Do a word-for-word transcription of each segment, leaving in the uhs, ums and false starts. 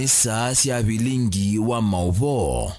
Saa sya vilingi wa maũvoo.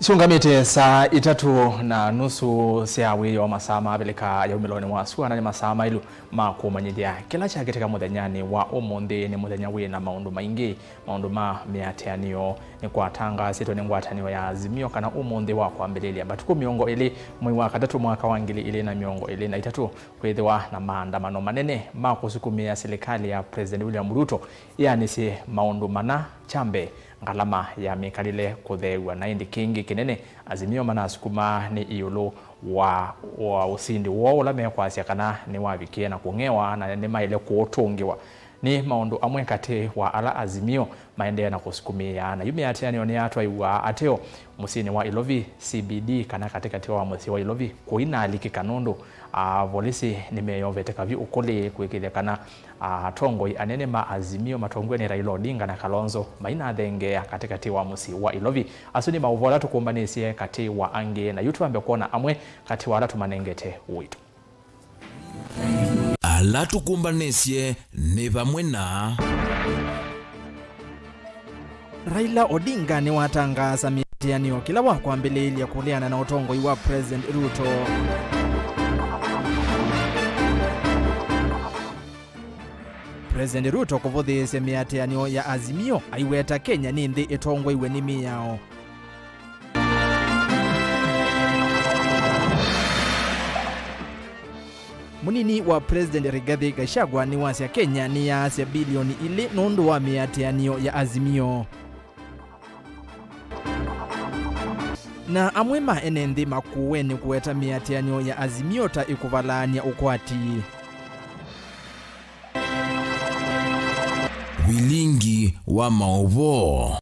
Syũngamĩte saa itatũ na nusu sya wĩoo, masaa ma Avilika ya umĩlonĩ wa sua, na nĩ masaa maĩlu ma kũmanyĩthya kĩla kyakĩtĩka mũthenyanĩ wa ũmũnthĩ. Nĩ mũthenya wĩ na maũndũ maingĩ. Maũndũ ma mĩatĩanĩo nĩ kwatangaasĩtwe nĩ ngwatanĩo ya Azimio kana ũmũnthĩ wa kwambĩlĩlya matukũ mĩongo ĩlĩ mwei wa katatũ mwaka wa ngili ilĩ na mĩongo ĩlĩ na itatũ kwĩthĩwa na maandamano manene ma kũsukumĩa silikalĩ ya President William Ruto ĩanĩsye maũndũ mana. Kya mbee, ngalama ya mĩkalĩle kũtheew'a, na ĩndĩ kĩngĩ kĩnene Azimio manasukuma nĩ ĩũlũ wa, wa ũsindi woo ũla mekwasya kana nĩwavikie na kũng'ewa na nĩmaĩle kũũtũngĩwa. Nĩ maũndũ amwe katĩ wa ala Azimio maendee na kũsukumĩĩa, na yu mĩatĩanĩo nĩyatwaiwa ateo mũsyĩnĩ wa Ilovi C B D, kana katĩkatĩ wa mũsyĩ wa Ilovi, kũinaalikĩka nũndũ, a, volisi nĩmeyovete kavyũ ũkũlĩ kwĩkĩthya kana, a, atongoi anene ma Azimio matongoew'e nĩ Raila Odinga na Kalonzo mainathengeea katĩkatĩ wa mũsyĩ wa Ilovi. Asu nĩ maũvoo ala tũkũmbanĩsye katĩ wa angĩ, na yu twambe kwona amwe katĩ wa ala tũmanengete ũito. Ala tũkũmbanĩsye nĩ vamwe na. Raila Odinga nĩwatangaasa mĩatĩanĩo kĩla wa kwambĩlĩĩlya kũleana na ũtongoi wa President Ruto. President Ruto kũvũthĩĩsya mĩatĩanĩo ya Azimio, aiweta Kenya nĩ nthĩ ĩtongoew'e nĩ mĩao. Mũnini wa President Rigathi Gachagua nĩwasya Kenya nĩyaasya bilioni ilĩ nũndũ wa mĩatĩanĩo ya Azimio. Na amwe ma ene nthĩ makũũe nĩ kũweta mĩatĩanĩo ya Azimio ta ĩkũvalaany'a ũkwati. Vilingi wa maũvoo.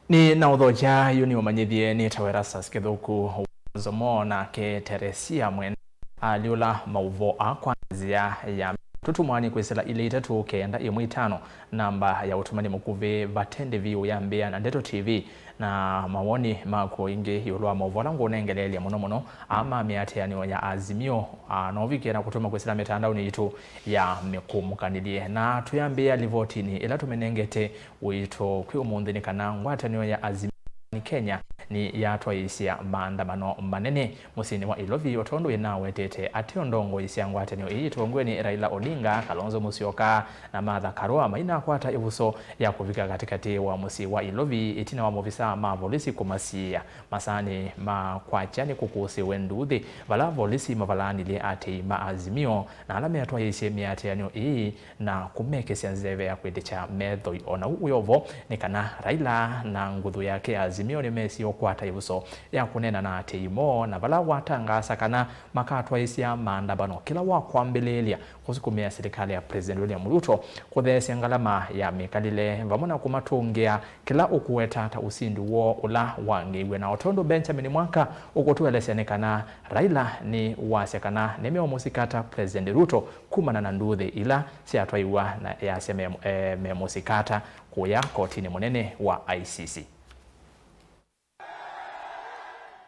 Nĩ na ũthokya yu nĩ ũmanyĩthye nĩ ta Erastus Kĩthũku Nzomo, nake Teresia Mwene alyũla maũvoo aa kwa nzĩa ya tũtumwa nĩ kwĩsĩla ilĩ itatũ kenda ĩmwe itano, namba ya ũtumani mũkuvĩ vate ndĩvi ũyambĩa na Ndeto T V, na mawoni maku ĩngĩ ĩũlũ wa maũvoo ala ngũnengeleelya mũno mũno aa ma mĩatĩanĩo ya Azimio, aa, no ũvikĩe na kũtũma kwĩsĩla mĩtandaonĩ yitũ ya mĩkũmũkanĩlye. Na tũyambĩĩa livotinĩ ĩla tũmĩnengete ũito kwĩ ũmũnthĩ nĩ kana ngwatanĩo ya Azimio nĩ Kenya nĩyatwaĩĩsya maandamano manene mũsyĩnĩ wa Ilovi, o tondũ ĩnawetete ateo ndongoi sya ngwatanĩo ĩĩ ĩtongoew'e nĩ Raila Odinga, Kalonzo Musyoka, na Martha Karua mainakwata ĩvuso ya kũvika katĩkatĩ wa mũsyĩ wa Ilovi ĩtina wa maovisaa ma volisi kũmasiĩĩa masaanĩ ma kwakya nĩ kũkũsĩwe nduuthĩ, vala volisi mavalaanilye aatĩĩi ma Azimio na ala meatwaĩĩsye mĩatĩanĩo ĩĩ na kũmekĩsya nzeve ya kwĩtĩkya methoi. O na ũu wĩ o vo, nĩ kana Raila na nguthu yake ya Azimio nĩmesie ũkwata ĩvuso ya kũneena na aatĩĩi moo, na vala watangaasa kana makatwaĩĩsya maandamano kĩla wa kwambĩlĩĩlya kũsukumĩa silikalĩ ya President William Ruto kũtheesya ngalama ya mĩkalĩle, vamwe na kũmatũngĩa kĩla ũkũweta ta ũsindi woo ũla wangĩĩw'e. Na o tondũ Benjamin Mwaka ũkũtũelesya nĩ kana Raila nĩwasya kana nĩmeũmũsikata President Ruto kumana na nduuthĩ ila syatwaiwa na easya me, e, memũsikata kũya kotinĩ mũnene wa I C C.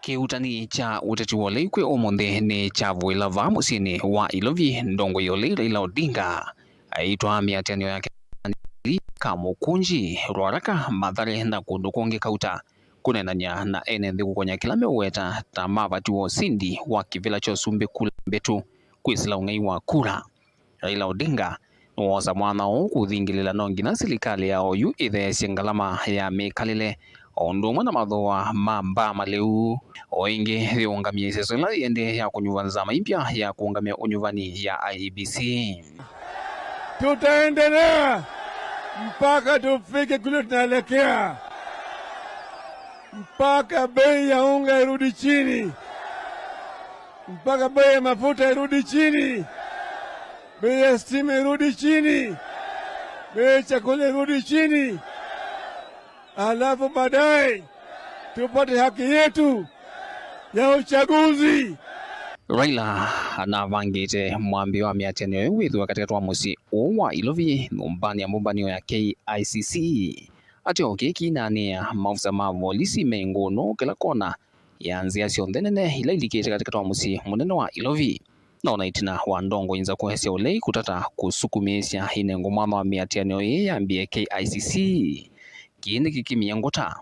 Kĩuutani kya ũteti wa ũlei kwĩ ũmũnthĩ nĩ kyavũĩla vaa mũsyĩnĩ wa Ilovi, ndongoi ya ũlei Raila Odinga aitwaa mĩatĩanĩo yake Kamũkũnji, Rwaraka, Mathare na kũndũ kũngĩ kauta kũneenany'a na ene nthĩ kũkony'a kĩla meũweta ta mavatiwa ũsindi wa kĩvĩla kya ũsumbĩ kula mbetũ kwĩsĩla ũng'ei wa kura. Raila Odinga nĩwoosa mwanya ũũ kũthingĩlĩla no nginya silikalĩ ya oyu ĩtheesye ngalama ya mĩkalĩle, o ũndũ ũmwe na mathooa ma mbaa malĩu. O ĩngĩ, yĩũngamye ĩseso ĩla yĩendee ya kũnyuva nzama imbya ya kũũngamya ũnyuvani ya I E B C. Tutaendelea mpaka tufike kule tunaelekea, mpaka bei ya unga irudi chini, mpaka bei ya mafuta irudi chini, bei ya stima irudi chini, bei ya chakula irudi chini, alafu baadaye tupate haki yetu ya uchaguzi. Raila anavangĩte mwambĩo wa mĩatĩanĩo ĩyo wĩthĩwe katĩkatĩ wa mũsyĩ ũũ wa Ilovi nyũmbanĩ ya mbũmbanĩo ya K I C C. Ateo kĩĩ kĩinaanĩa maofisa ma volisi me ngũnũ kĩla kona ya nzĩa syonthe nene ila ilikĩte katĩkatĩ wa mũsyĩ mũnene wa Ilovi. No na ĩtina wa ndongoi nzakũe sya ũlei kũtata kũsukumĩĩsya ĩnengwa mwanya wa mĩatĩanĩo ĩĩ yambĩe K I C C, kĩĩ nĩkĩkĩmie ngũta.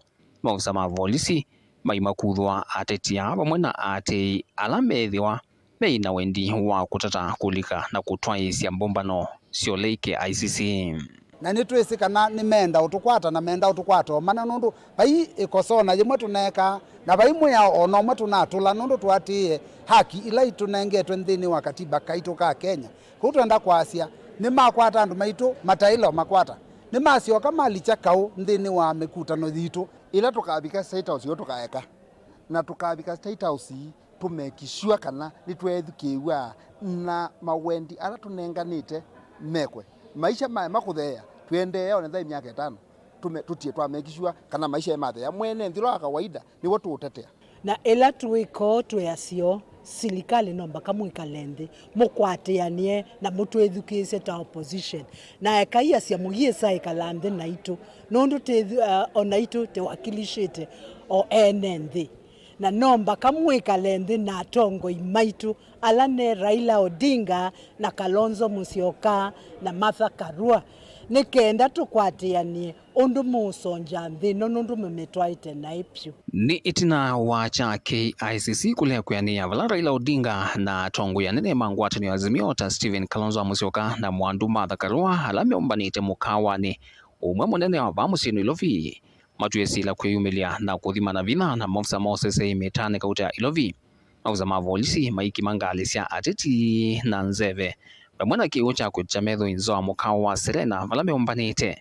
Maofisa ma volisi maimakuthwa ateti aa vamwe na aatĩĩi ala meethĩwa meĩ na wendi wa kũtata kũlika na kũtwaĩĩsya mbũmbano sya ũlei K I C C. Na nĩtwĩsĩ kana nĩmeenda ũtũkwata, na meenda ũtũkwata o mana, nũndũ vai ĩkosa o na yĩmwe tũneekaa, na vai mwĩao o na ũmwe tũnatũla, nũndũ tũatĩĩe haki ila itũnengetwe nthĩnĩ wa katiba kaitũ ka Kenya. Kũu twenda kwasya, nĩmakwata andũ maitũ mataĩle ũmakwata. Nĩmasyoka malikya kaũ nthĩnĩ wa mĩkutano yitũ. Ĩla tũkavika State House, yo tũkaeka. Na tũkavika State House, tũmake sure kana nĩtweethukĩĩw'a na mawendi ala tũnenganĩte mekwe. Maisha maema kũtheea, tũendee o na ĩthaĩ myaka ĩtano, tũme-, tũtie twamake sure kana maisha ematheea. Mwene nthĩ ũla wa kawaida nĩwe tũũtetea. Na ĩla twĩka ũu twĩ aseo, silikalĩ no mbaka mwĩkale nthĩ, mũkwatĩanĩe na mũtwĩthukĩĩsye ta opposition. Na ekai asya mũyĩsa ĩkala nthĩ naitũ, nũndũ tĩthu-, uh, o naitũ tĩwakilishĩte o ene nthĩ. Na no mbaka mwĩkale nthĩ na atongoi maitũ, ala nĩ Raila Odinga na Kalonzo Musyoka na Martha Karua, nĩ kenda tũkwatĩanĩe ũndũ mũũsongya nthĩ ĩno nũndũ mũmĩtwaĩte naĩ vyũ. Nĩ ĩtina wa kya K I C C kũlea kwĩanĩa vala Raila Odinga na atongoi anene ma ngwatanĩo ya Azimio ta Stephen Kalonzo Musyoka na Mwandu Martha Karua ala meũmbanĩte mũkaawanĩ ũmwe mũnene wa vaa mũsyĩ Nairobi, matw'ĩe sila kwĩyumĩlya na kũthimana vinya na maofisa ma ũseseĩ mĩtaanĩ kauta ya Ilovi. Maofisa ma volisi maikima ngalĩ sya ateti na nzeve, vamwe na kĩw'ũ kya kwĩkya methoi nza wa mũkaawa wa Serena vala meũmbanĩte.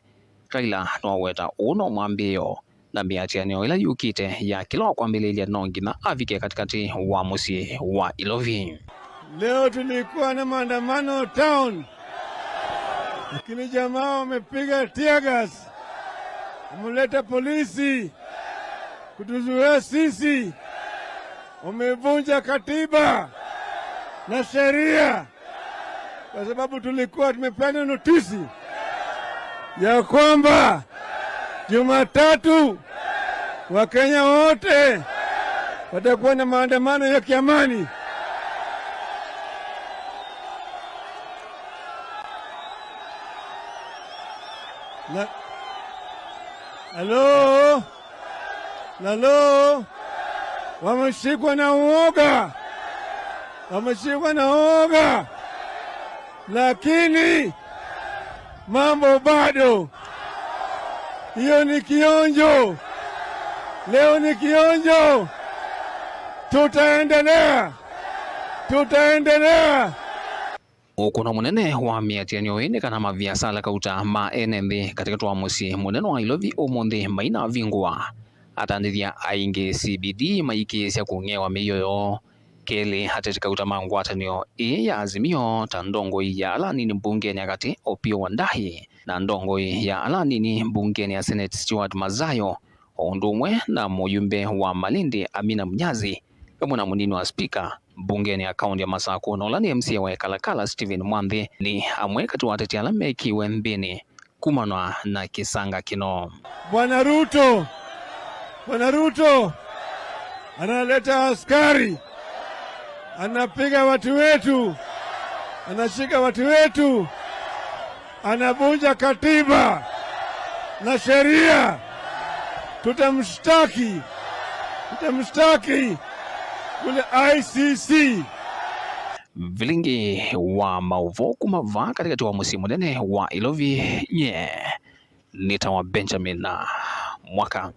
Raila nĩwaweta ũũ no mwambĩĩo, na mĩatĩanĩo ĩla yũkĩte ya kĩla wa kwambĩlĩĩlya no nginya avike katĩkatĩ wa mũsyĩ wa Ilovi. Leo tulikuwa na maandamano town, lakini jamaa wamepiga tear gas, wameleta polisi kutuzuia sisi, wamevunja katiba na sheria, kwa sababu tulikuwa tumepeana notisi ya kwamba Jumatatu Wakenya wote watakuwa na maandamano ya kiamani. Na, halo? Halo? Wameshikwa na uoga. Wameshikwa na uoga. Lakini mambo bado. Hiyo ni kionjo. Leo ni kionjo. Tutaendelea. Tutaendelea. Ũkũno mũnene wa mĩatĩanĩo ĩĩ nĩ kana maviasala kauta ma ene nthĩ katĩkatĩ wa mũsyĩ mũnene wa Ilovi ũmũnthĩ mainavingũa. Atandĩthya aingĩ C B D maikĩĩsya kũng'ewa mĩio yoo. Kelĩ, ateti kauta ma ngwatanĩo ĩĩ ya Azimio ta ndongoi ya ala anini mbungenĩ ya katĩ Opiyo Wandayi na ndongoi ya ala anini mbungenĩ ya Senate Stewart Mazayo, o ũndũ ũmwe na mũyumbe wa Malindi Amina Mnyazi, vamwe na mũnini wa spika mbungenĩ ya kaũntĩ ya Masakũ na ũla nĩ M C A wa Kalakala Stephen Mwanthi, nĩ amwe katĩ wa ateti ala mekiwe nthĩnĩ kumana na kĩsanga kĩno. Bwana Ruto, Bwana Ruto analeta askari, anapiga watu wetu, anashika watu wetu, anavunja katiba na sheria. Tutamshtaki, tutamshtaki kule I C C. Vilingi wa maũvoo kuma vaa katĩkatĩ wa mũsyĩ mũnene wa Ilovi, nye nĩtawa Benjamin Mwaka.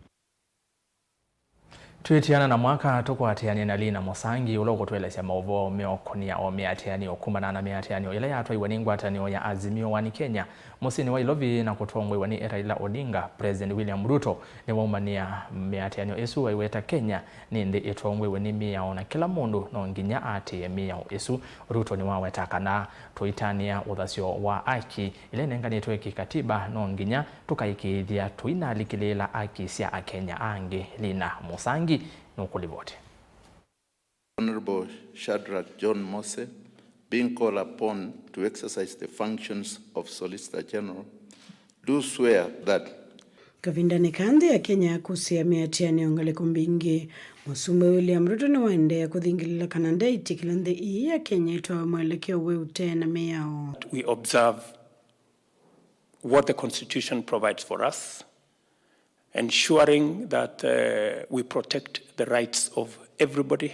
Twĩtiana na Mwaka, tũkwatĩanĩe na Lina Mũsangi, ũla ũkũtũelesya maũvoo meũkũnĩa o mĩatĩanĩo kumana na mĩatĩanĩo ĩla yatwaiwe nĩ ngwatanĩo ya Azimio One Kenya mũsyĩnĩ wa Ilovi na kũtongoew'a nĩ Raila Odinga. President William Ruto nĩwaumanĩa mĩatĩanĩo ĩsu aiweta Kenya nĩ nthĩ ĩtongoew'e nĩ mĩao na kĩla mũndũ no nginya atĩĩe mĩao ĩsu. Ruto nĩwaweta kana tũitanĩa ũthasyo wa aki ĩla ĩnenganĩtwe kĩkatiba, no nginya tũkaĩkĩĩthya tũinalikĩlĩĩla aki sya Akenya angĩ. Lina Mũsangi nũkũlivoti. Honorable Shadrack John Mose, being called upon to exercise the functions of Solicitor General, do swear that Kavindanĩ ka nthĩ ya Kenya yakũsĩĩa mĩatĩanĩo ngalĩko mbingĩ, Mũsumbĩ William Ruto nĩwaendeea kũthingĩlĩla kana ndeĩtĩkĩla nthĩ ii ya Kenya ĩtwawe mwelekeo wĩ ũtee na mĩao. We observe what the Constitution provides for us, ensuring that, uh, we protect the rights of everybody.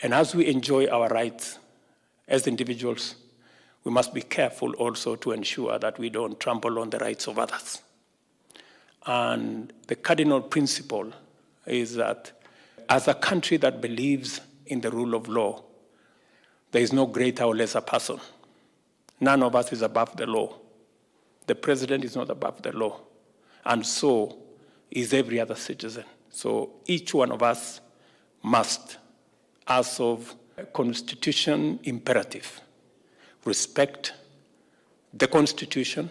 And as we enjoy our rights as individuals, we must be careful also to ensure that we don't trample on the rights of others. And the cardinal principle is that as a country that believes in the rule of law, there is no greater or lesser person. None of us is above the law. The president is not above the law. And so is every other citizen. So each one of us must, as of constitution imperative, respect the Constitution,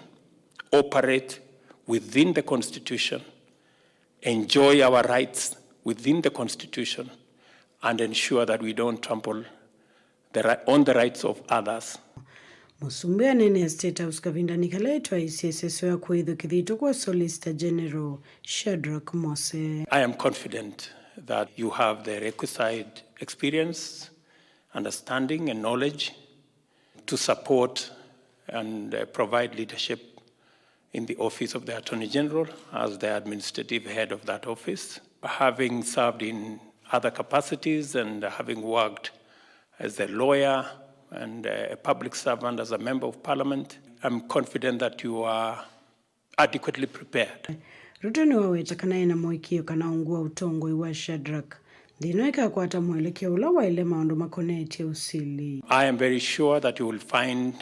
operate within the Constitution, enjoy our rights within the Constitution, and ensure that we don't trample the ri-, on the rights of others. Mũsumbĩ aneenea State House kavindanĩ kala etwaĩisye ĩseso ya kũĩthukĩthitwa kwa Solicitor General Shadrack Mose. I am confident that you have the requisite experience, understanding, and knowledge to support and, uh, provide leadership in the office of the Attorney General as the administrative head of that office. Having served in other capacities and having worked as a lawyer and a public servant, as a member of parliament, I'm confident that you are adequately prepared. Ruto nĩwaweta kana ena mũĩkĩĩo kana ungu wa ũtongoi wa Shadrack, nthĩ ĩno ĩkakwata mwelekeo ũla waĩle maũndũ makonetye ũsili. I am very sure that you will find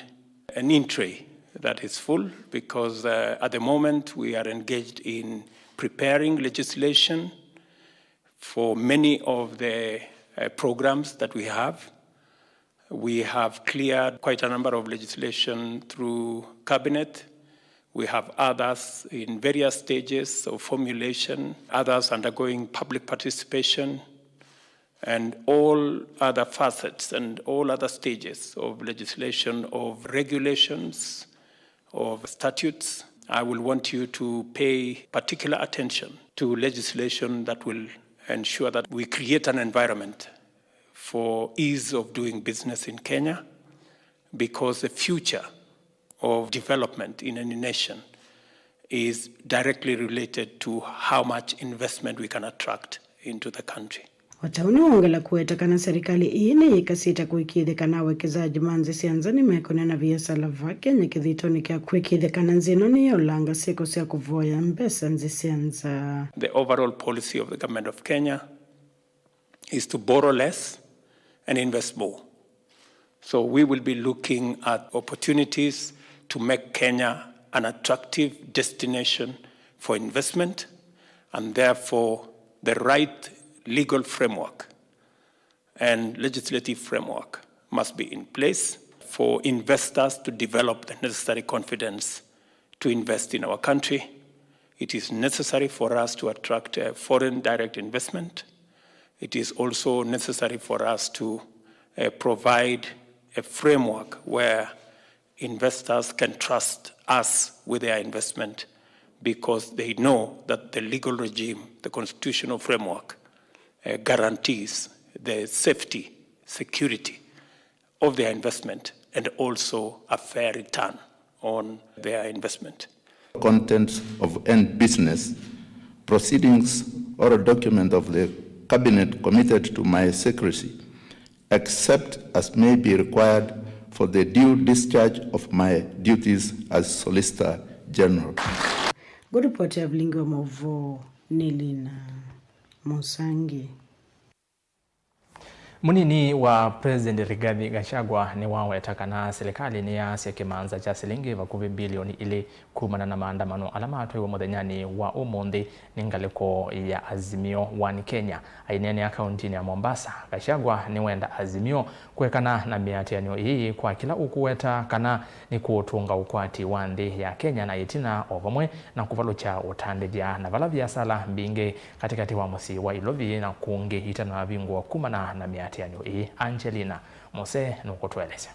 an entry that is full because, uh, at the moment we are engaged in preparing legislation for many of the, uh, programs that we have. We have cleared quite a number of legislation through cabinet. We have others in various stages of formulation, others undergoing public participation, and all other facets and all other stages of legislation, of regulations, of statutes. I will want you to pay particular attention to legislation that will ensure that we create an environment for ease of doing business in Kenya, because the future of development in any nation is directly related to how much investment we can attract into the country. O ta ũu nĩwongela kũweta kana serikali ĩĩ nĩyĩkasĩte kũĩkĩĩthya kana awekezaji ma nzĩ sya nza nĩmekũneena viasala va Kenya kĩthitoonĩ kya kũĩkĩĩthya kana nzĩ ĩno nĩyeũlanga syĩko sya kũvoya mbesa nzĩ sya nza. The overall policy of the government of Kenya is to borrow less and invest more. So we will be looking at opportunities to make Kenya an attractive destination for investment, and therefore the right legal framework and legislative framework must be in place for investors to develop the necessary confidence to invest in our country. It is necessary for us to attract, uh, foreign direct investment. It is also necessary for us to, uh, provide a framework where investors can trust us with their investment because they know that the legal regime, the constitutional framework, uh, guarantees the safety, security of their investment and also a fair return on their investment. Contents of any business, proceedings, or a document of the cabinet committed to my secrecy, except as may be required for the due discharge of my duties as Solicitor General. Ngũripoti ya vilingi wa maũvoo nĩ Lina Mũsangi. Mũnini wa President Rigathi Gachagua nĩwaweta kana silikalĩ nĩyaasya kĩmanza kya silingi vakuvĩ bilioni ilĩ kumana na maandamano ala matwaiwe mũthenyanĩ wa ũmũnthĩ nĩ ngalĩko ya Azimio One Kenya. Aineenea kauntinĩ ya Mombasa, Gachagua nĩwenda Azimio kũekana na mĩatĩanĩo ĩĩ kwa kĩla ũkũweta kana nĩ kũũtũnga ũkwati wa nthĩ ya Kenya na ĩtina, o vamwe na kũvalũkya ũtandĩthya na vala viasala mbingĩ katĩkatĩ wa mũsyĩ wa Ilovi na kũngĩ itanavingũa kumana na mĩatĩanĩo ĩĩ. Angelina Mose nũkũtũelesya.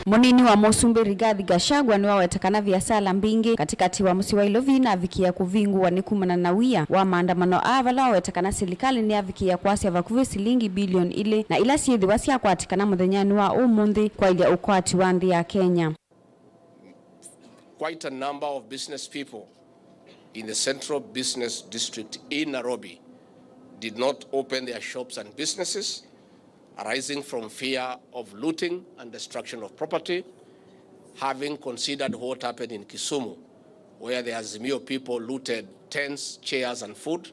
Mũnini wa Mũsumbĩ Rigathi Gachagua nĩwaweta kana viasala mbingĩ katĩkatĩ wa mũsyĩ wa Ilovi navikĩĩa kũvingũwa nĩ kumana na wia wa maandamano aa, vala waweta kana silikalĩ nĩyavikĩĩa kwasya vakuvĩ silingi bilioni ilĩ na ila syĩthĩwa syakwatĩkana mũthenyanĩ wa ũmũnthĩ kwaĩlya ũkwati wa nthĩ ya Kenya. Quite a number of business people in the central business district in Nairobi did not open their shops and businesses, arising from fear of looting and destruction of property, having considered what happened in Kisumu, where the Azimio people looted tents, chairs, and food,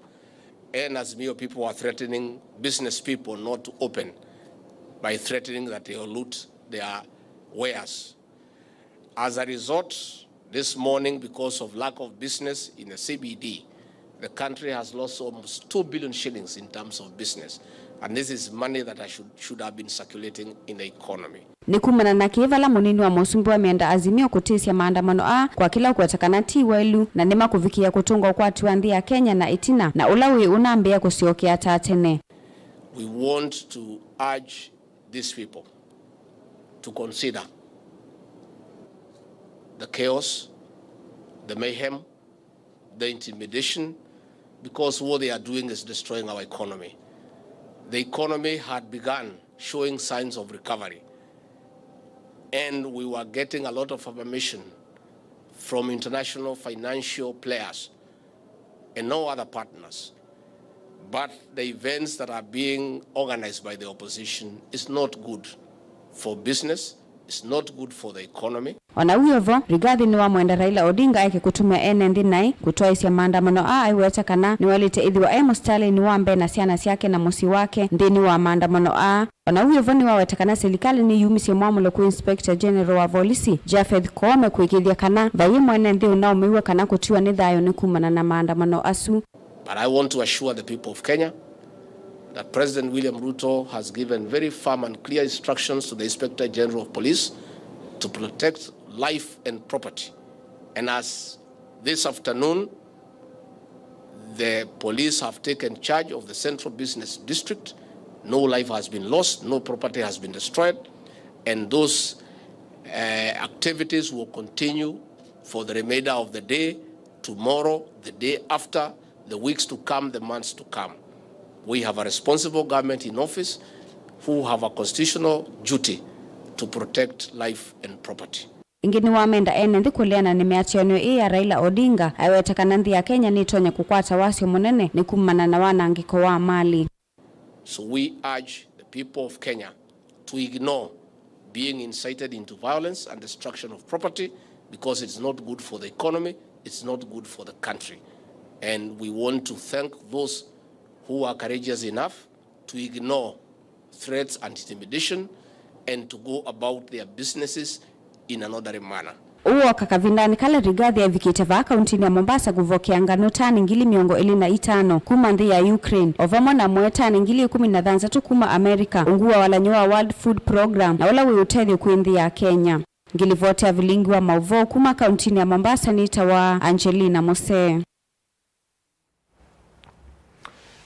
and Azimio people were threatening business people not to open by threatening that they will loot their wares. As a result, this morning, because of lack of business in the C B D, the country has lost almost two billion shillings in terms of business. And this is money that I should, should have been circulating in the economy. Nĩ kumana na kĩĩ vala mũnini wa mũsumbĩ wamenda Azimio kũtĩsya maandamano aa kwa kĩla ũkweta kana ti waĩlu, na nĩmakũvikĩĩa kũtũnga ũkwati wa nthĩ ya Kenya na ĩtina, na ũla wĩ ũnambĩĩa kũsyokea ta tene. We want to urge these people to consider the chaos, the mayhem, the intimidation, because what they are doing is destroying our economy. The economy had begun showing signs of recovery, and we were getting a lot of affirmation from international financial players and no other partners. But the events that are being organized by the opposition is not good for business, it's not good for the economy. O na wĩ o vo, Rigathi nĩwamwenda Raila Odinga eke kũtũmĩa ene nthĩ naĩ kũtwaĩsya maandamano aa, aiweta kana nĩwaĩlĩte ĩthĩwa e mũsitalĩnĩ wa mbee na syana syake na mũsyĩ wake nthĩnĩ wa maandamano aa. O na wĩ o vo, nĩwaweta kana silikalĩ nĩyumisye mwamũlo kwĩ Inspector General wa volisi, Japheth Koome, kũĩkĩĩthya kana vaiĩ mwene nthĩ ũnaũmĩw'a kana kũtiwa nĩ thayũ nĩ kumana na maandamano asu. But I want to assure the people of Kenya that President William Ruto has given very firm and clear instructions to the Inspector General of Police to protect life and property. And as this afternoon, the police have taken charge of the central business district. No life has been lost, no property has been destroyed, and those, uh, activities will continue for the remainder of the day, tomorrow, the day after, the weeks to come, the months to come. We have a responsible government in office who have a constitutional duty to protect life and property. Ĩngĩ nĩwamenda ene nthĩ kũleana nĩ mĩatĩanĩo ĩĩ ya Raila Odinga, aiweta kana nthĩ ya Kenya nĩtonya kũkwata wasyo mũnene nĩ kumana na wanangĩko wa mali. So we urge the people of Kenya to ignore being incited into violence and destruction of property, because it's not good for the economy, it's not good for the country. And we want to thank those who are courageous enough to ignore threats and intimidation and to go about their businesses in an orderly manner. Ũũ woka kavindanĩ kala Rigathi evikĩte vaa kauntinĩ ya Mombasa kũvokea nganũ tani ngili mĩongo ĩlĩ na itano kuma nthĩ ya Ukraine, o vamwe na mũe tani ngili ĩkũmi na thanthatũ kuma America, ungu wa walany'o wa World Food Program, na ũla wĩ ũtethyo kwĩ nthĩ ya Kenya. Ngilivoti ya vilingi wa maũvoo kuma kauntinĩ ya Mombasa nĩtawa Angelina Mose.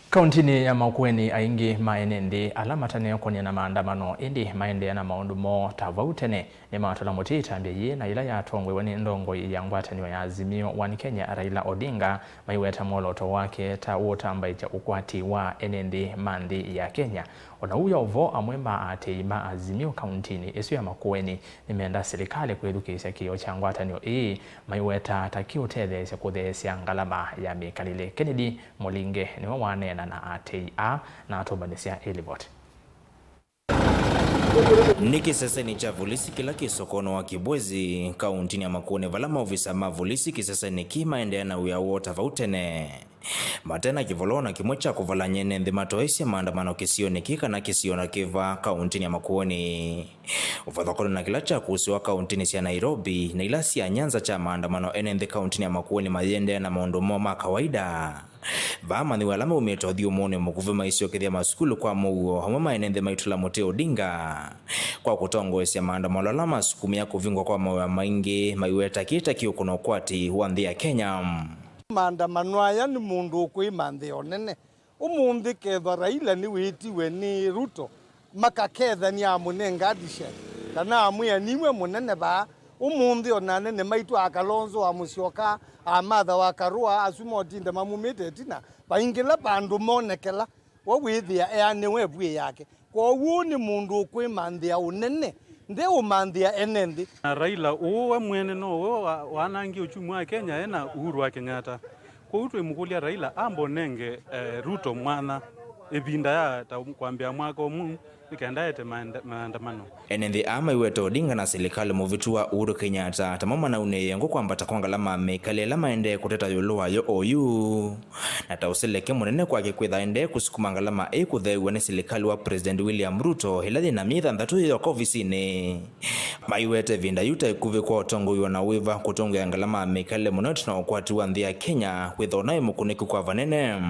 Kauntinĩ ya Makueni, aingĩ ma ene nthĩ ala matanekũnia na maandamano ĩndĩ maendeea na maũndũ moo ta vau tene nĩmatũla mũtĩ ĩtambya yĩĩ na yĩla yatongoew'e nĩ ndongoi ya ngwatanĩo ya Azimio One Kenya, Raila Odinga, maiweta mwolooto wake ta ũũtambaĩkya ũkwati wa ene nthĩ ma nthĩ ya Kenya. O na ũu wĩ o vo, amwe ma aatĩĩi ma Azimio kauntinĩ ĩsu ya Makueni nĩmenda silikalĩ kwĩthukĩĩsya kĩĩo kya ngwatanĩo ĩĩ, maiweta ta kĩũtetheesya kũtheesya ngalama ya mĩkalĩle. Kennedy Mũlinge nĩwe waneena na aatĩĩi aa na atũmbanĩsya ĩ livoti. Nĩ kĩsesenĩ kya volisi kĩla kĩ sokonĩ wa Kibwezi, kauntinĩ ya Makueni, vala maovisa ma volisi kĩsesenĩ kĩĩ maendeea na wĩa woo ta vau tene. Mate na kĩvolo na kĩmwe kya kũvalany'a ene nthĩ matoesye maandamano kĩsionĩ kĩĩ kana kĩsio na kĩva kaũntĩnĩ ya Makueni. Ũvathũkany'o na kĩla kyakusĩwa kaũntĩnĩ sya Nairobi na ila sya Nyanza kya maandamano, ene nthĩ kaũntĩnĩ ya Makueni mayĩendeea na maũndũ moo ma kawaida. Vaamanyĩw'a ala maumĩte ũthyũmũonĩ mũkuvĩ maisyokethya masukulu kwa mũuo, amwe ma ene nthĩ maitũla mũtĩ Odinga kwa kũtongoesya maandamano ala masukumĩa kũvingwa kwa mawĩa maingĩ, maiweta kĩĩ ta kĩũkũna ũkwati wa nthĩ ya Kenya. Maandamano aya nĩ mũndũ ũkwĩmanthĩa ũnene. Ũmũnthĩ kethwa Raila nĩwĩtiwe nĩ Ruto, makakethania amũnenga addition, kana amwĩa niwe mũnene vaa. Ũmũnthĩ ona anene maitũ a Kalonzo, a Musyoka, a Martha wa Karua, asu motinde mamumĩte ĩtina, vaingĩla vandũ monekela, we wĩthĩa eanĩwe ĩvuĩ yake. Kwoou nĩ mũndũ ũkwĩmanthĩa ũnene, ndeũmanthĩa ene nthĩ. Na Raila ũũ we mwene no we wa-, wanangie uchumi wa Kenya e na Uhuru wa Kenyatta. Kwoou twĩmũkũlya Raila ambe ũnenge, eh, Ruto mwanya ĩvinda ya ta kwambĩa mwaka ũmwe nĩ kenda ete maenda-, maandamano. Ene nthĩ aa maiweta Odinga na silikalĩ mũvĩtu wa Uhuru Kenyatta tamo manaunĩĩe ngũ kwambata kwa ngalama ya mĩkalĩle ĩla maendee kũteta ĩũlũ wayo oyu. Na ta ũseleke mũnene kwake kwĩtha aendee kũsukuma ngalama ĩĩ kũtheew'a nĩ silikalĩ wa President William Ruto ĩla yĩ na myei thanthatũ yĩyoka ovisinĩ. Maiwete ĩvinda yu ta ĩkuvĩ kwa ũtongoi wa na wĩva kũtũngĩa ngalama ya mĩkalĩle mũno ĩtina wa ũkwati wa nthĩ ya Kenya kwĩthwa naĩ mũkunĩku kwa vanene.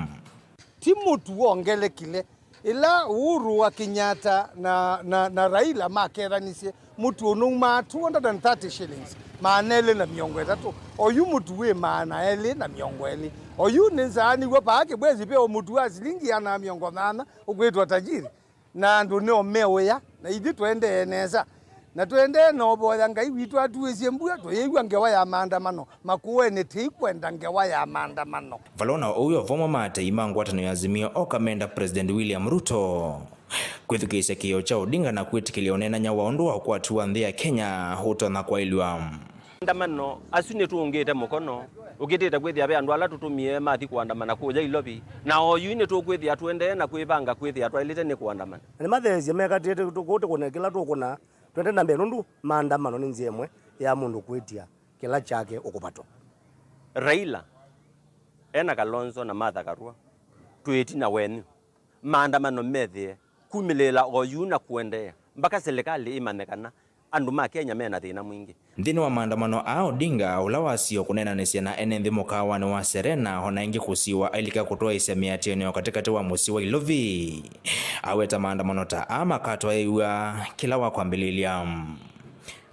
Ti mũtu wongelekile. Ĩla Uhuru wa Kenyatta na, na, na Raila makethanisye, mũtu ũnaumaa two hundred and thirty shillings, maana elĩ na mĩongo ĩtatũ. Oyu mũtu wĩ maana elĩ na mĩongo ĩlĩ. Oyu nĩnzaanĩw'a vaa Kĩbwezi ve o mũtu wa silingi ĩana na mĩongo nyanya ũkwĩtwa tajiri. Na andũ nĩo meũya, na ithyĩ tũendee nesa. Na tũendee na ũvoya Ngai witũ atuĩsye mbua, tũyĩw'a ngewa ya maandamano. Makueni tĩikwenda ngewa ya maandamano. Valona ũu yo vamwe ma atei ma ngwatanĩo ya Azimio oka menda President William Ruto kwĩthukĩĩsya kĩĩo kya Odinga na kwĩtĩkĩlya ũneenany'a wa ũndũ wa ũkwati wa nthĩ ya Kenya ũtonya kwaĩlw'a. Maandamano asu nĩtũũngĩte mũkono, ũkĩtĩte kwĩthĩa ve andũ ala tũtũmie mathi kũandamana kũũya Ilovi, na oyu nĩtũkwĩthĩa tũendee na kwĩvanga kwĩthĩa twaĩlĩte nĩ kũandamana. Na nĩmatheesya mekatĩte tũkũte kũna kĩla tũkũna, twende na mbee nũndũ maandamano nĩ nzĩa ĩmwe ya mũndũ kwĩtya kĩla kyake ũkũvatwa. Raila ena Kalonzo na Martha Karua twĩ ĩtina wenyu. Maandamano methĩe kumĩlĩĩla oyu na kũendeea mpaka silikalĩ ĩmanye kana andũ ma Kenya mena thĩna mwingĩ. Nthĩnĩ wa maandamano aa, Odinga, ũla wasio kũneenanĩsya na ene nthĩ mũkaawanĩ wa Serena, o na ĩngĩ kũsiwa ailika kũtwaĩĩsya mĩatĩanĩo katĩkatĩ wa mũsyĩ wa Ilovi, aweta maandamano ta aa makatwaĩĩw'a kĩla wa kwambĩlĩlya.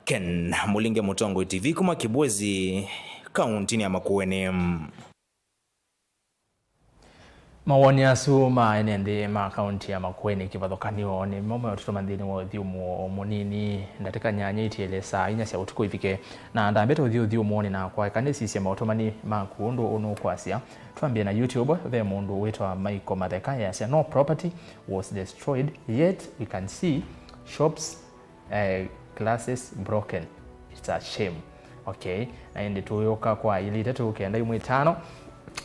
Ken Mũlinge, Mũtongoi T V, kuma Kibwezi, kaũntĩnĩ ya Makueni. Mawoni asu ma ene nthĩ ma kaunti ya Makueni kĩvathũkany'o nĩmo meũtũtũma nthĩnĩ wa ũthyũmũo mũnini ndatĩka nyanya itiele saa inya sya ũtukũ ivike. Na ndambĩte ũthyũ ũthyũmũonĩ nakwa, eka nĩsisye maũtũmani maku ũndũ ũnũkwasya. Twambie na YouTube, ve mũndũ wĩtwa Michael Matheka easya, "No property was destroyed, yet we can see shops, eh, glasses broken. It's a shame." Okay, na ĩndĩ tũyũka kwa ilĩ itatũ kenda imwe itano.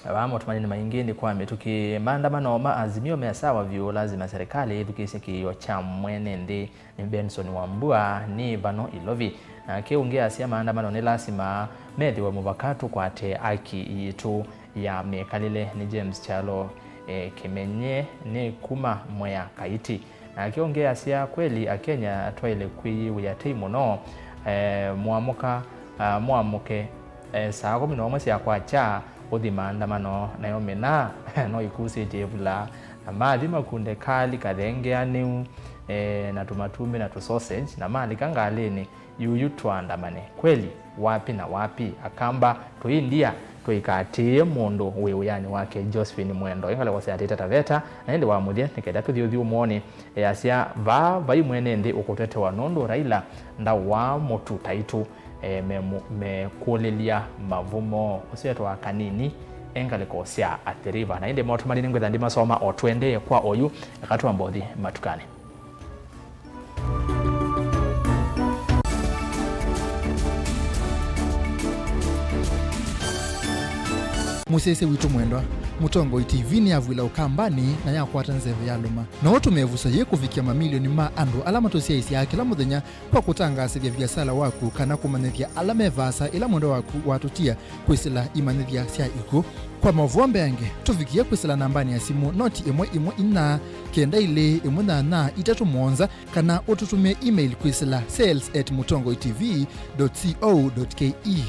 Vaa maũtũmani nĩ maingĩ nĩ kwa mĩtũkĩ. Maandamano ma Azimio me sawa vyũ, lazima serikali ĩthukĩĩsye kĩĩo kya mwene nthĩ. Nĩ Benson Wambua, nĩ vano Ilovi. Nake ũngĩ asya maandamano nĩ lasima methĩwe mũvaka tũkwate aki yitũ ya mĩkalĩle. Nĩ James Kyalo, eh, Kĩmenye, nĩ kuma Mwea Kaiti. Nake ũngĩ asya, kweli Akenya twaĩle kwĩyĩwĩa tei mũno, eh, mwamũka, ah, mwamũke, eh, saa kũmi na ũmwe sya kwakya ũthi maandamano, nayo mĩnaa no ikusĩtye ĩvula, na mathi makunde kali kathengeanĩu, eh, na tũmatumbĩ na tũsausage, na malika ngalĩnĩ, yuyu twaandamane. Kweli, wapi na wapi? Akamba, tũi ndia, tũikatĩĩe mũndũ wĩ wĩanĩ wake. Josephine Mwendo, ĩngalĩko sya Taita Taveta, na ĩndĩ wa mũthya, nĩ kenda tũthi ũthyũmũonĩ, easya, vaa vai mwene nthĩ ũkũtetewa nũndũ Raila ndawaa mũtu taitũ, e, memu-, mekũlĩlya mavumo. Ũsu etwa Kanini, ĩngalĩko sya Athi River. Na ĩndĩ maũtũmani nĩngwĩtha ndimasoma o tũendee kwa oyu, eka twambe ũthi matukanĩ. Mũsyaĩĩsya witũ mwendwa, Mũtongoi T V nĩyavw'ĩla Ũkambanĩ na yakwata nzeve ya lũma. No ũtũme ĩvuso yĩĩ kũvikĩa mamilioni ma andũ ala matũsyaĩĩsyaa kĩla mũthenya kwa kũtangaasĩthya viasala waku kana kũmanyĩthya ala me vaasa ĩla mwendwa waku watũtia kwĩsĩla imanyĩthya sya ikw'ũ. Kwa maũvoo mbeange, tũvikĩe kwĩsĩla nambanĩ ya simũ noti ĩmwe ĩmwe inya, kenda ilĩ, ĩmwe nyanya, itatũ mũonza, kana ũtũtũmĩe email kwĩsĩla sales at mũtongoi T V dot co dot K E.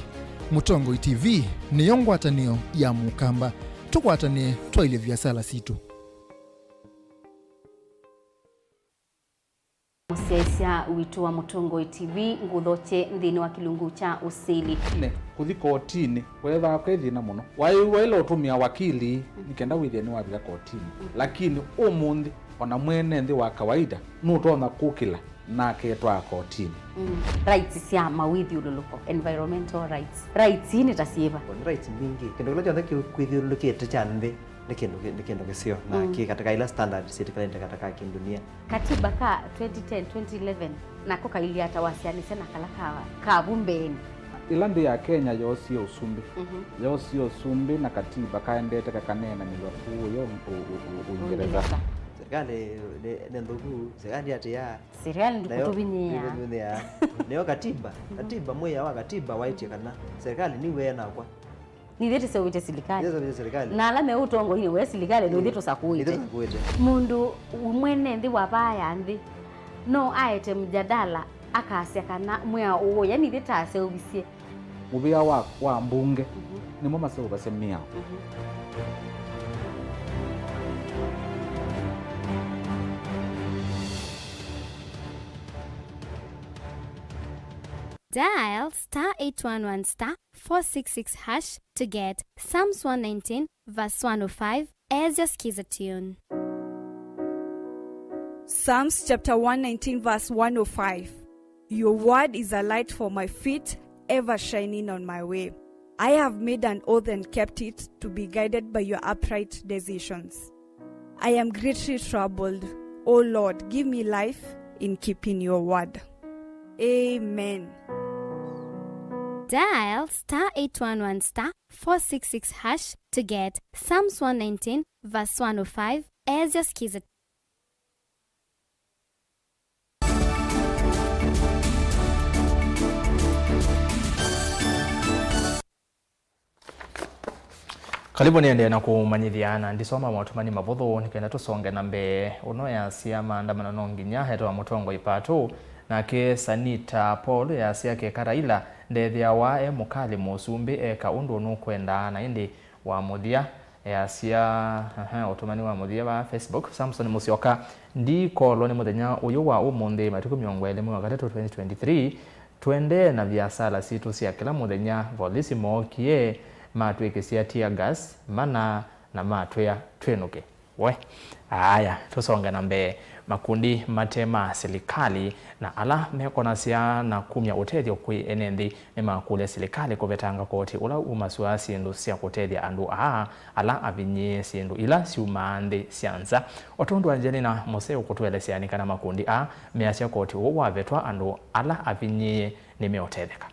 Mũtongoi T V nĩyo ngwatanĩo ya Mũkamba. Tũkwatanĩe twaĩlye viasala sitũ. Mũsyaĩĩsya witũ wa Mũtongoi T V ngũthokye nthĩnĩ wa kĩlungu kya ũsili. Ne, kũthi kotinĩ weethĩawa kwĩ thĩna mũno. Waĩ waĩle ũtũmĩa wakili nĩ kenda wĩthĩe nĩwavika kotinĩ. Lakini ũmũnthĩ, o na mwene nthĩ wa kawaida nũtonya kũkĩla na aketwaa kotinĩ. Mm. Rights sya mawĩthyũlũlũko, environmental rights. Rights ii nĩ ta syĩva? Nĩ rights mbingĩ. Kĩndũ kĩla kyonthe kĩ-, kwĩthyũlũlũkĩte kya nthĩ nĩ kĩndũ kĩ-, nĩ kĩndũ kĩseo na kĩ katika ila standard syĩtĩkĩlanĩte katika kĩndunia. Katiba ka twenty ten, twenty eleven, nako kailyĩ ata wasyaanĩsya na kala ka, ka vu mbeenĩ? Ĩla nthĩ ya Kenya yoosie ũsumbĩ, yoosie ũsumbĩ na katiba kaendete kakaneenanĩw'a kũũ yo Ũ-, Ũ-, Ũ-, Ũingereza. Ũingereza. Serikali nĩ, nĩ nthũku, serikali atĩa? Serikali ndĩkũtũvinyĩĩa. Nĩyo katiba, katiba, mwĩao wa katiba waĩtye kana serikali nĩw'e nakwa. Nithyĩ tũseũvĩtye silikalĩ. Nithyĩ tũseũvĩtye silikalĩ. Na ala me ũtongoinĩ we silikalĩ nũthyĩ tũsakũĩte. Nithyĩ tũsakũĩte. Mũndũ mwene nthĩ wa vaa ya nthĩ no aete mjadala akasya kana mwĩao ũũ, yani ithyĩ taseũvisye. Mũvĩa wa, wa mbunge nĩmo maseũvasya mĩao. Dial star eight one one star four six six hash to get Psalms one nineteen verse one oh five as your skiza tune. Psalms chapter one nineteen verse one oh five. Your word is a light for my feet, ever shining on my way. I have made an oath and kept it, to be guided by your upright decisions. I am greatly troubled. O Lord, give me life in keeping your word. Amen. Dial star eight one one star four six six hash to get Psalms one nineteen verse one oh five as your skiza. Karibu nĩendee na kũmanyĩthya na ndisoma motũmani mavũthũ nĩ kenda tũsonge na mbee. Ũno yasya maandamano no nginya etawa mũtongoi Pato, nake Sanita Paul yasya keka Raila ndethĩawa e mũkalĩ mũsumbĩ eka ũndũ nũkwendaa na ĩndĩ wa mũthya. Easya, ehe, ũtũmani wa mũthya wa Facebook, Samson Musyoka, ndikolwa nĩ mũthenya ũyũ wa ũmũnthĩ, matukũ mĩongo ĩlĩ mwei wa katatũ twenty twenty-three, tũendee na viasala sitũ sya kĩla mũthenya. Volisi mookie, matwĩkĩsya tear gas, mana na matwĩa twĩnũke. We, aya, tũsonge na mbee. Makundi mate ma silikalĩ na ala mekonasya na kumya ũtethyo kwĩ ene nthĩ nĩmakũlya silikalĩ kũvetanga koti ũla umasũaa syĩndũ sya kũtethya andũ aa ala avinyĩĩe syĩndũ ila syumaa nthĩ sya nza. O tondũ Angelina Mose ũkũtũelesya nĩ kana makundi aa measya koti ũũ wavetwa andũ ala avinyĩĩe nĩmeũtetheka.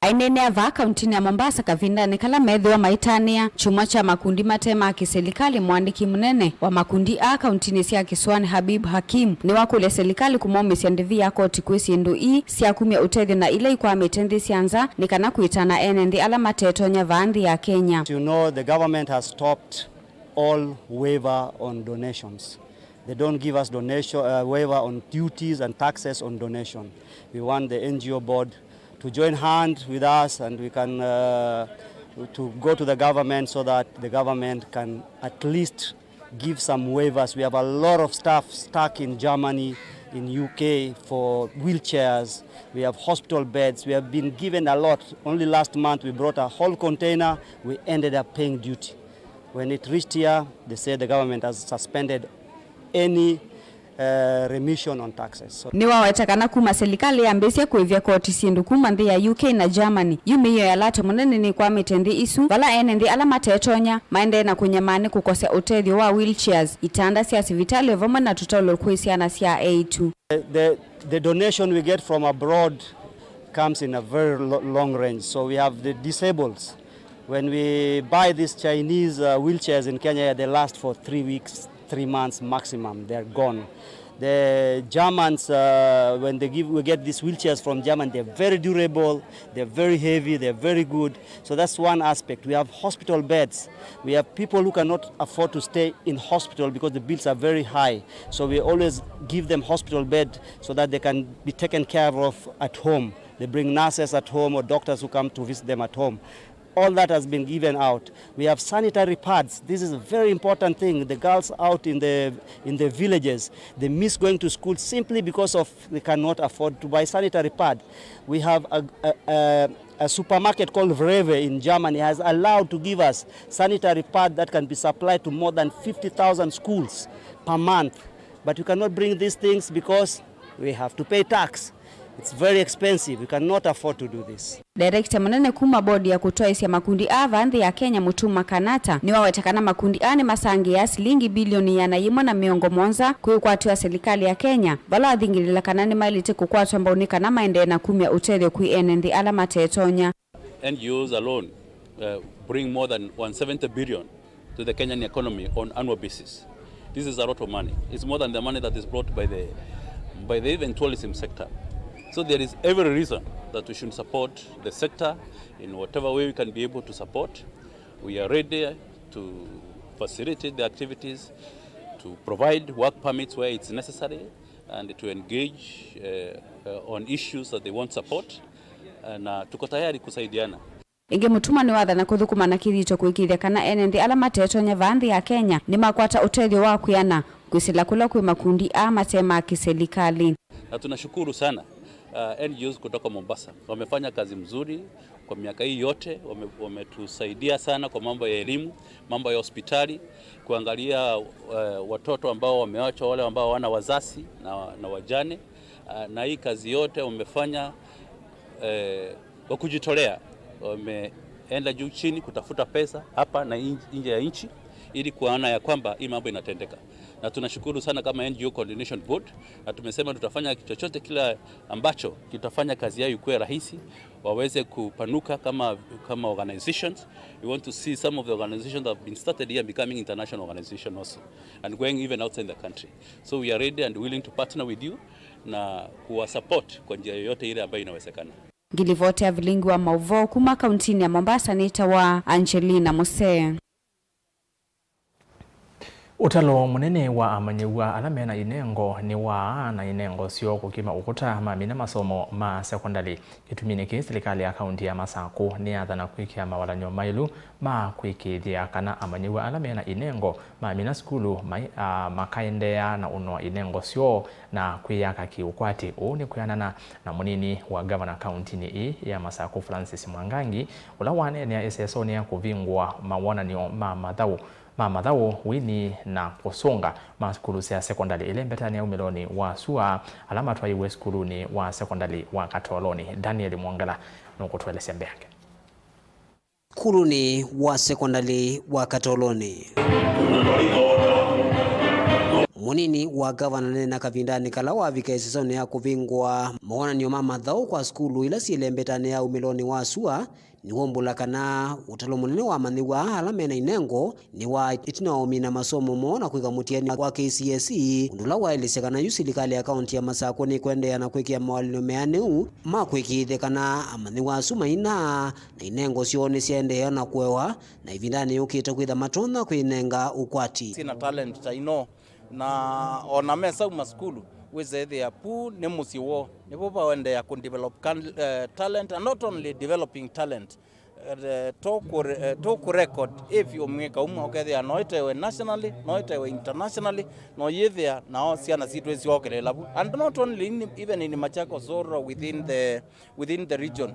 Aineenea vaa kauntinĩ ya Mombasa kavindanĩ kala meethĩwa maitanĩa kyumwa kya makundi mate ma kĩsilikalĩ, mũandĩki mũnene wa makundi aa kauntinĩ sya kĩsũanĩ Habib Hakim nĩwakũlya silikalĩ kũmaumĩsya ndĩvi ya koti kwĩ syĩndũ ii sya kumya ũtethyo na ila ikwamĩte nthĩ sya nza nĩ kana kwĩtana ene nthĩ ala matetonya vaa nthĩ ya Kenya. As you know, the government has stopped all waiver on donations. They don't give us donation, uh, waiver on duties and taxes on donation. We want the N G O board to join hand with us and we can, uh, to go to the government so that the government can at least give some waivers. We have a lot of stuff stuck in Germany, in U K for wheelchairs. We have hospital beds. We have been given a lot. Only last month we brought a whole container. We ended up paying duty. When it reached here, they said the government has suspended any, uh, remission on taxes. So nĩwaweta kana kuma silikalĩ yambĩĩsye kũĩvya koti syĩndũ kuma nthĩ ya U K na Germany, yu mĩio ya lato mũnene nĩkwamĩte nthĩ isu, vala ene nthĩ ala matetonya maendee na kũnyamaa nĩ kũkosya ũtethyo wa wheelchairs, itanda sya sivitalĩ o vamwe na tũtaulo kwĩ syana sya eĩtu. The, the, the donation we get from abroad comes in a very lo-, long range, so we have the disables. When we buy these Chinese uh, wheelchairs in Kenya, they last for three weeks, three months maximum. They're gone. The Germans, uh, when they give, we get these wheelchairs from Germany. They're very durable, they're very heavy, they're very good. So that's one aspect. We have hospital beds. We have people who cannot afford to stay in hospital because the bills are very high. So we always give them hospital bed so that they can be taken care of at home. They bring nurses at home or doctors who come to visit them at home. All that has been given out. We have sanitary pads. This is a very important thing. The girls out in the in the villages, they miss going to school simply because of they cannot afford to buy sanitary pad. We have a, a, a, a supermarket called Vreve in Germany has allowed to give us sanitary pad that can be supplied to more than fifty thousand schools per month. But we cannot bring these things because we have to pay tax. It's very expensive. We cannot afford to do this. Director mũnene kuma bodi ya kũtwaĩsya makundi aa va nthĩ ya Kenya, Mutuma Kanata, nĩwaweta kana makundi aa nĩmasangĩaa silingi bilioni ĩana yĩmwe na mĩongo mũonza kwĩ ũkwati wa silikalĩ ya Kenya, vala wathingĩlĩla kana nĩmaĩlĩte kũkwatwa mbau nĩ kana maendee na kumya ũtethyo kwĩ ene nthĩ ala matetonya. N G Os alone uh, bring more than one seventy billion to the Kenyan economy on annual basis. This is a lot of money. It's more than the money that is brought by the by the even tourism sector. So there is every reason that we should support the sector in whatever way we can be able to support. We are ready to facilitate the activities, to provide work permits where it's necessary, and to engage uh, uh, on issues that they want support. Na tuko tayari kusaidiana. Ĩngĩ Mutuma nĩwathana kũthũkũma na kĩthito kũĩkĩĩthya kana ene nthĩ ala matetonya vaa nthĩ ya Kenya nĩmakwata ũtethyo wa kwĩana kwĩsĩla kũla kwĩ makundi aa mate ma kĩsilikalĩ. Na tunashukuru sana uh, N G Os kutoka Mombasa wamefanya kazi mzuri kwa miaka hii yote, wame- wametusaidia sana kwa mambo ya elimu, mambo ya hospitali, kuangalia uh, watoto ambao wameachwa, wale ambao hawana wazazi na, na wajane uh, na hii kazi yote wamefanya eh, kwa kujitolea wameenda juu chini kutafuta pesa hapa na in- nje ya nchi ili kuona ya kwamba hii mambo inatendeka, na tunashukuru sana kama N G O Coordination Board, na tumesema tutafanya chochote kila ambacho kitafanya kazi yao ikuwe rahisi, waweze kupanuka kama, kama organizations. We want to see some of the organizations that have been started here becoming international organizations also and going even outside the country. So we are ready and willing to partner with you na kuwa support kwa njia yoyote ile ambayo inawezekana. Ngilivoti ya vilingi wa mauvoo kuma kauntinĩ ya Mombasa nĩtawa Angelina Musee. Ũtalo mũnene wa amanyĩw'a ala mena inengo nĩ waa na inengo syoo kũkima ũkũta mamina masomo ma sekondalĩ. Kĩtuminĩ kĩĩ, silikalĩ ya kaunti ya Masakũ nĩyathana kwĩkĩa mawalany'o maĩlu ma kwĩkĩĩthya kana amanyĩw'a ala mena inengo mamina sukulu mai, a, makaendeea na ũnoa inengo syoo na kwĩyaka kĩ-ũkwati. Ũu nĩ kwĩanana na mũnini wa ngavana kauntinĩ ĩĩ ya Masakũ, Francis Mwangangi, ũla waneenea ĩsesonĩ ya kũvingũa mawonany'o ma mathaũ ma mathaũ, wini na kũsũnga ma sukulu sya sekondalĩ ĩlembetanĩa umĩlonĩ wa sua ala matwaiwe sukulunĩ wa sekondalĩ wa Katolonĩ. Daniel Mwongela nũkũtũelesya mbeange. Sukulunĩ wa sekondalĩ wa Katolonĩ. Mũnini wa ngavana neena kavindanĩ kala wavika ĩsesonĩ ya kũvingũa mawonany'o ma mathaũ kwa sukulu ila syĩlembetanĩa umĩlonĩ wa sua, nĩwaumbũla kana ũtalo mũnene wa amanyĩw'a ala mena inengo nĩ wa ĩtina wa ũmina masomo moo na kwĩka mũtiani wa K C S E, ũndũ ũla waelesya kana yu silikalĩ ya kaunti ya Masakũ nĩkwendeea na kwĩkĩa mawalany'o meanĩu ma kwĩkĩĩthya kana amanyĩw'a asu maina na inengo syoo nĩsyaendeea na kũewa, na ĩvindanĩ yũkĩte kwĩtha matonya kwĩnenga ũkwati. Syĩna talent ta ino, na ona mesauma sukulu, wĩsa ĩthĩa pu nĩ mũsyĩ woo, nĩvo vaendeea kũ develop can, uh, talent, and not only developing talent, uh, to kũ, uh, to kũ record if you mwĩka umwe ũkethĩa no ĩtewe nationally, no ĩtewe internationally, no yĩthĩa nao syana sitũ isyokeleela vu, and not only in, even in Machakos or within the within the region.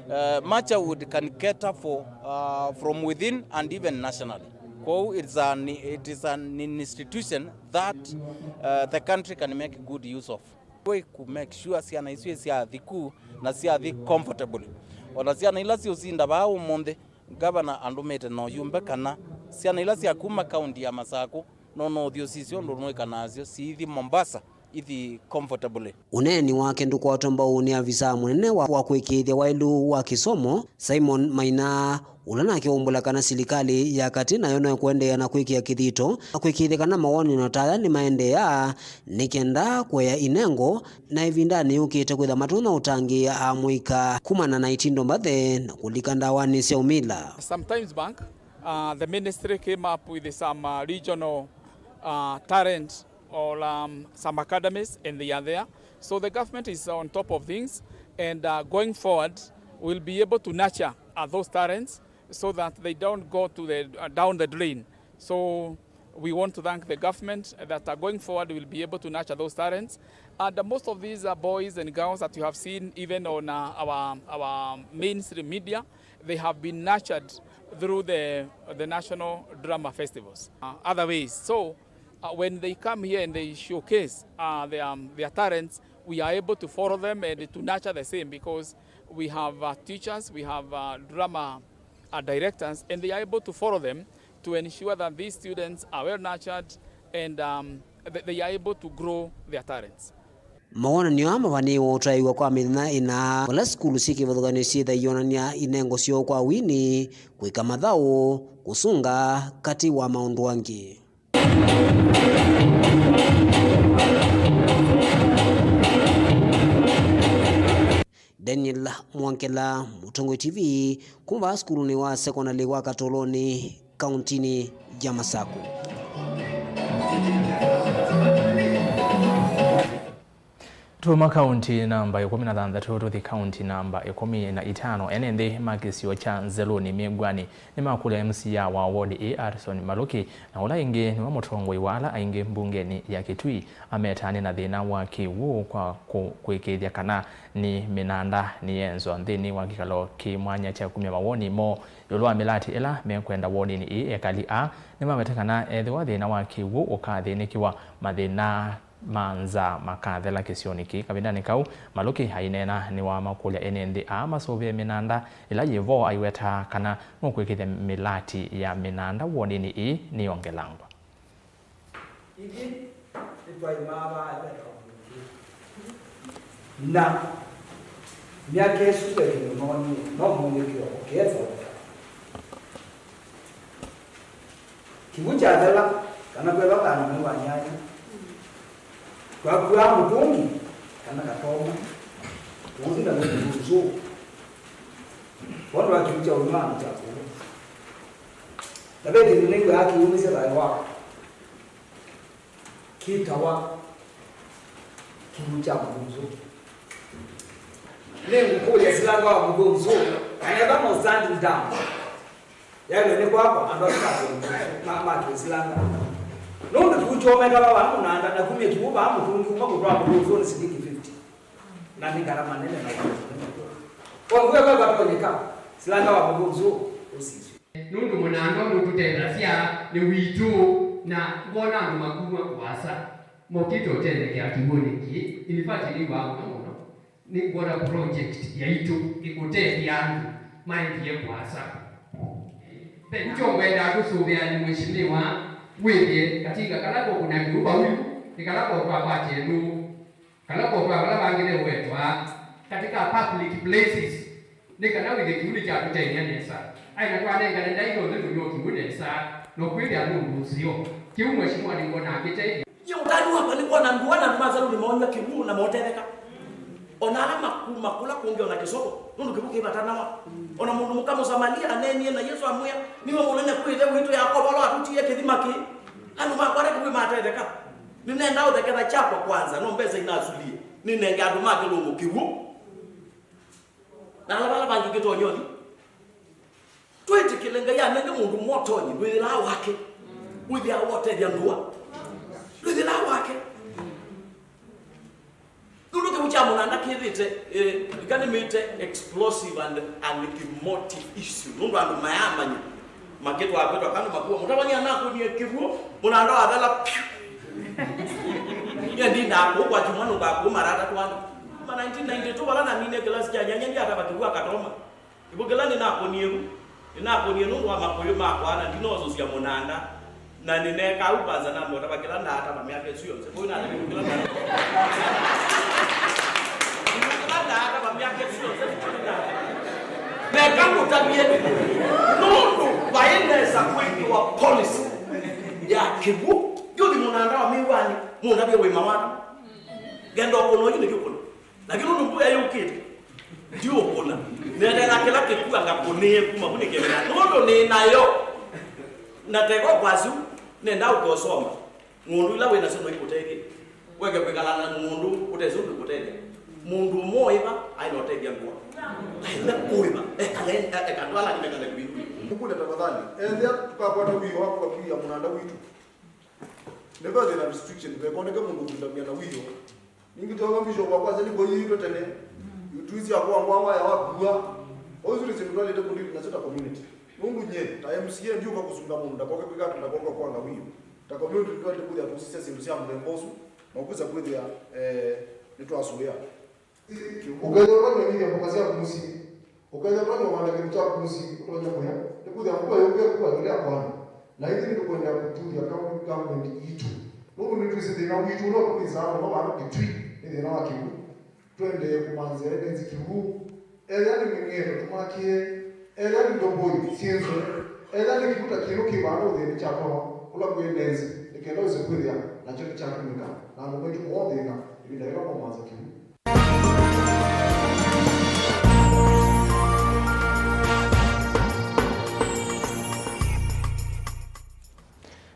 Uh, Macha would can cater for uh, from within and even nationally. Kwoou it's an, it is an institution that uh, the country can make good use of. We ku make sure syana isu syathi ku na syathi comfortably. Ona syana ila siũsinda vaa ũmũnthĩ, ngavana andũmĩte na ũyumbe kana syana ila sya kuma kaunti ya Masakũ no no ũthi ũsisya ũndũ nũĩka nasyo siithi Mombasa ithi comfortably. Ũneeni wake ndũkwatwa mbau nĩ avisaa mũnene wa, wa kwĩkĩĩthya waĩlu wa kĩsomo, Simon Maina, ũla nake aumbũla kana silikalĩ ya katĩ nayo no ĩkũendeea na kwĩkĩa kĩthito na kwĩkĩĩthya kana mawonany'o ta aya nĩmaendeea nĩ kenda kũea inengo, na ĩvindanĩ yũkĩte kwĩtha matonya ũtangĩĩa amũika kumana na itindo mbathe na kũlika ndawanĩ sya ũmila. Sometimes back, uh, the ministry came up with some, uh, regional, uh, talent or, um, some academies, and they are there. So the government is on top of things, and, uh, going forward, we'll be able to nurture, uh, those talents so that they don't go to the, uh, down the drain. So we want to thank the government that, uh, going forward, we'll be able to nurture those talents. And, uh, most of these, uh, boys and girls that you have seen even on, uh, our, our mainstream media, they have been nurtured through the, the national drama festivals, uh, other ways. So, uh, when they come here and they showcase, uh, their, um, their talents, we are able to follow them and to nurture the same, because we have, uh, teachers, we have, uh, drama, uh, directors, and they are able to follow them to ensure that these students are well nurtured and, um, th-, they are able to grow their talents. Mawonany'o aa mavanĩĩwe ũtaĩw'a kwa mĩthenya ĩna, vala sukulu syĩ kĩvathũkany'o syĩtha iyonany'a inengo syoo kwa wini, kwĩka mathaũ, kũsũnga, katĩ wa maũndũ angĩ. Daniel Mwongela, Mũtongoi T V, kuma vaa sukulunĩ wa sekondalĩ wa Katolonĩ, kauntinĩ ya Masakũ. Tuma kaunti namba ĩkũmi na thanthatũ tũthi kaunti namba ĩkũmi na itano. Ene nthĩ ma kĩsio kya Nzelũnĩ Mĩngwani nĩmakũlya M C A wa ward ĩĩ, Harrison Maluki, na ũla ĩngĩ nĩwe mũtongoi wa ala aingĩ mbungenĩ ya Kitui, ametaane na thĩna wa kĩw'ũ kwa kũ-, kũĩkĩĩthya kana nĩ mĩnanda nĩyeenzwa nthĩnĩ wa kĩkalo kĩ mwanya kya kumya mawoni moo ĩũlũ wa mĩlati ĩla mekwenda wodinĩ ĩĩ. Ekali aa nĩmaweta kana ethĩwa thĩna wa kĩw'ũ ũkathĩnĩkĩwa, mathĩna ma nzaa makathela kĩsionĩ kĩĩ. Kavindanĩ kau, Maluki aineena nĩwamakũlya ene nthĩ aa masũvĩe mĩnanda ĩla yĩ vo, aiweta kana nũkwĩkĩthya mĩlati ya mĩnanda wodinĩ ĩĩ nĩyongelangwa. Ithyĩ nĩtwaĩmaa vaa ĩveta mũingĩ. Na myaka ĩsu ve kĩndũ noonie, no mũnyĩkĩo ũkĩesa ũka. Kĩw'ũ kyathela, kana kwethwa kana mwei wa nyanya, twakuaa mũtũngi kana katoma, tũũthi na mũtũngi ũsu. Wona wa kĩw'ũ kya ũimani kya kũũ. Na ve kĩndũ nĩw'aa kĩũmĩsya thayũ wakwa. Kĩtawa kĩw'ũ kya mũthũnzũ. Nĩngũkũlya silanga wa mũthũnzũ, kana ethwa no standing down. Yaĩlwe nĩ kwakwa, andũ asu ma kĩw'ũ, ma, ma kĩsilanga. Nũndũ kĩw'ũ kyomeka vaa mũnanda, na kumya kĩw'ũ vaa mũtũngi ũmwe kũtwaa mũthũnzũnĩ silingi fifty. Na nĩ ngarama nene na ũndũ mũnene. Kwa hiyo, kwa katonyeka, silanga wa mũthũnzũ ũsisyo. Nũndũ mũnanda ũyũ ũtũtethasya nĩ witũ, na ngwona andũ makumw'a kũasa mokĩte ũtethekea kĩw'ũnĩ kĩĩ. In fact, nĩw'aa mũno mũno nĩngwona project yaitũ ĩkũtethya andũ maendie kũasa. Ve nĩkyo ngwendaa kũsũvĩa nĩ mheshimiwa wĩthĩe katika kala kokũna kĩw'ũ vau nĩ kala kokwakwatĩe nũũ. Kala kotwa vala vangĩ nĩwetwa katika public places, nĩ kana wĩthĩe kĩw'ũ nĩkyatũtethya nesa. Aĩ na twanengane ndaĩa onthe tũnywa kĩw'ũ nesa, na ũkwĩthĩa nũndũ ũseo. Kĩu mheshimiwa nĩngwona akĩtethya. Ye ũtanu wakwa nĩ kwona ndũa na andũ ma Nzalũnĩ moonywa kĩw'ũ na motetheka. O na ala makuma kũla kũngĩ o na kĩsoko, nũndũ kĩw'ũ kĩ vata nao. O na mũndũ mũka Mũsamalia aneenie na Yesũ amwĩa, nĩwe mũnene kwĩ Ĩthe witũ Yakovo ũla watũtiie kĩthima kĩĩ. Andũ makwa nĩ kĩw'ũ matetheka. Nĩnenda ũtheketha kyakwa kwanza, no mbesa inasulie. Nĩnenge andũ ma kĩlungu kĩw'ũ. Na ala vala vangĩ kĩtonyoni. Twĩtĩkĩle Ngai anenge mũndũ mwotonyi, ndwĩthĩlaa wake. Wĩthĩawa wotethya ndũa. Ndwĩthĩlaa wake. Nũndũ kĩw'ũ kya mũnanda kĩthĩte, eh, ĩka nĩmĩte explosive and, and emotive issue. Nũndũ andũ mayaamanya. Makĩtwa kwĩtwa kana makua. Mũtavany'a nakũnie kĩw'ũ, mũnanda wathela, piu. Nye ndindaa kũu kwa kyumwa nũkaa kũu mara atatũ ana. Kuma nineteen ninety-two vala namine kĩlasi kya nyanya, ndyatava kĩw'ũ akatoma. Ĩvũ kĩla nĩnakũnie vu, nĩnakũnie nũndũ wa makũyũ makwa na ndinoosũsya mũnanda. Na nĩneekaa vu kwanza nambe ũtava kĩla ndaatava myaka ĩsu yonthe. Kwoou natavie ĩvũ kĩla ndaatava. Ĩvũ kĩla ndaatava myaka ĩsu yonthe nĩkyo nĩnatavie. Eka ngũtavye, nũndũ vai nesa kwĩthĩwa policy ya kĩw'ũ. Ndiũthi mũnanda wa mĩw'anĩ, mũndavye wĩ mawata. Ngenda ũkũna ũyu nĩkĩ ũkũna. Lakini nũndũ mbua yũkĩte, ndiũkũna. Nĩendeea kĩla kĩkua ngakũnĩe kuma vu nĩkĩmena. Nũndũ nĩ nayo. Na teko kwasu, nenda ũkosoma. Ng'ũndũ ila wĩ nasyo no ikũtethye. Weke kwĩkala na ng'ũndũ ũtesĩ ũndũ ikũtethya. Mũndũ ũmwe ũĩva aĩ na ũtethya ngũa. Aĩle kũĩva, ekale, ekatwala nĩmekale kĩvindu. Nĩkũlya tafadhali, ethĩa tũkakwata wĩoo wa kũakiia mũnanda witũ. Nĩvethĩe na restriction, vekoneke mũndũ ũkũndamya na wĩoo. Ningĩ twĩwa bishop wakwa nzeni kwa yitũ tene. Twĩsĩ akwa ngwa waya wa kua. Ũsu nĩ syĩndũ twalĩte kũndili nasyo ta community. Nũndũ nye, ta M C A ndiũka kũsunga mũndũ, ndakoke kwĩka atĩ ndakoke kwanga wĩoo. Ta community nĩtwaĩle kwĩthĩa tũsisya syĩndũ sya mũthemba ũsu, na ũkwĩsa kwĩthĩa, eh, nĩtwasũĩa. Ũkethĩa ũtanyonyithya mboka syaku mũsyĩ, ũkethĩa ũtanyowanda kĩndũ kyaku mũsyĩ, ũtonya kũya, nĩkwĩthĩa mbua yũkĩe kua ĩlea kwana. Na ithyĩ nĩtũkwenda kũtũthya county government itũ. Nũndũ nĩtwĩsĩ thĩna witũ ũla ũtũmĩsaa mũno vano Kitui, nĩ thĩna wa kĩw'ũ. Tũendee kũmanthĩa ene nzĩ kĩw'ũ. Ethĩa nĩ mĩng'endo tũmakĩe, ethĩa nĩ ndomboi syĩ nzũe, ethĩa nĩ kĩw'ũ ta kĩno kĩ vaa nũthĩnĩ kya kwao, ũla kwĩ ene nzĩ, nĩ kenda wĩse kwĩthĩa nakyo nĩkyatũmĩka na andũ maitũ moo thĩna ĩvinda yĩla maũmanza kĩw'ũ.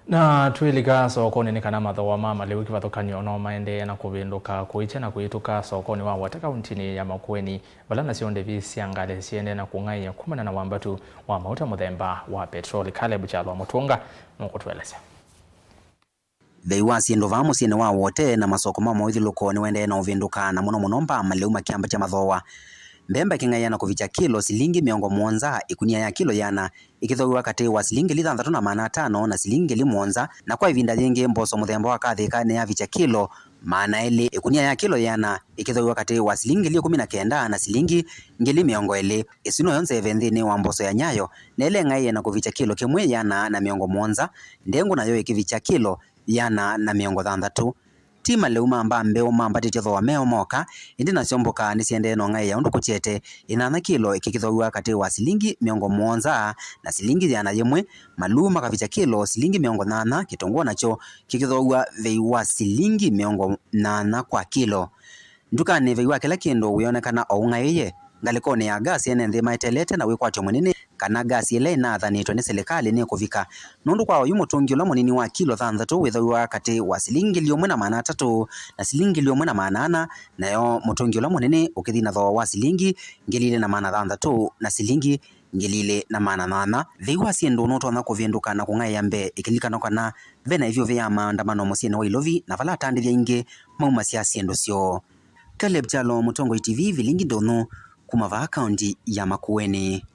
Na twĩlika sokonĩ nĩ kana mathooa ma malĩu kĩvathũkany'o no maendee na kũvĩndũka kũikya na kũvĩtũka sokonĩ wa Wote kauntinĩ ya Makueni, vala nasyo ndĩvi sya ngalĩ siendee na kũng'aĩa kumana na wambatu wa mauta mũthemba wa petroli. Caleb Kyalwa Mũtũnga nũkũtũelesya. Vei wa syĩndũ vaa mũsyĩnĩ wa Wote na masoko ma moithyũlũko nĩwaendee na ũvĩndũka, na mũno mũno mbaa malĩu makĩambatya mathooa. Mbemba ĩkĩng'aĩa na kũvikya kĩlo silingi mĩongo mũonza, ĩkunia ya kĩlo yĩana ĩkĩthooiwa katĩ wa silingi ngili thanthatũ na maana atano na silingi ngili mũonza, na kwa ĩvinda yĩngĩ mboso mũthemba wa kathĩka nĩyavikya kĩlo maana elĩ, ĩkunia ya kĩlo yĩana ĩkĩthooiwa katĩ wa silingi ngili ĩkũmi na kenda na silingi ngili mĩongo ĩlĩ. Ĩsu noyo nzeve nthĩnĩ wa mboso ya Nyayo, na ĩla ĩng'aĩe na kũvikya kĩlo kĩmwe yĩana na mĩongo mũonza, ndengũ nayo ĩkĩvikya kĩlo yĩana na mĩongo thanthatũ. Ti malĩu ma mbaa mbeũ mambatĩtye thooa meo moka, ĩndĩ nasyo mboka nĩsiendee na ũng'aĩa ũndũ kũkyete, ĩnana kĩlo ĩkĩkĩthooiwa katĩ wa silingi mĩongo mũonza na silingi yĩana yĩmwe, maluu makavikya kĩlo silingi mĩongo nyanya, kĩtũngũũ nakyo kĩkĩthooiwa vei wa silingi mĩongo nyanya kwa kĩlo. Ndukanĩ vei wa kĩla kĩndũ wĩonekana o ũng'aĩĩe. Ngalĩkonĩ ya ngasi ene nthĩ maeteelete na wĩkwatyo mũnene kana ngasi ĩla ĩnaathanĩtwe nĩ silikalĩ nĩkũvika, nũndũ kwa oyu mũtũngi ũla mũnini wa kilo thanthatũ wĩthooiwa katĩ wa silingi ngili ĩmwe na maana atatũ na silingi ngili ĩmwe na maana ana, nayo mũtũngi ũla mũnene ũkĩthi na thooa wa silingi ngili ilĩ na maana thanthatũ na silingi ngili ilĩ na maana nyanya. Vei wa syĩndũ nũtonya kũvĩndũka na kũng'aĩa mbee, ĩkĩlilikanwa kana ve na ĩvyũvĩ ya maandamano mũsyĩnĩ wa Ilovi, na vala atandĩthya aingĩ maumasya syĩndũ syoo. Caleb Kyalo, Mũtongoi T V, Vilingi Ndũnyũ, kuma vaa kaunti ya Makueni.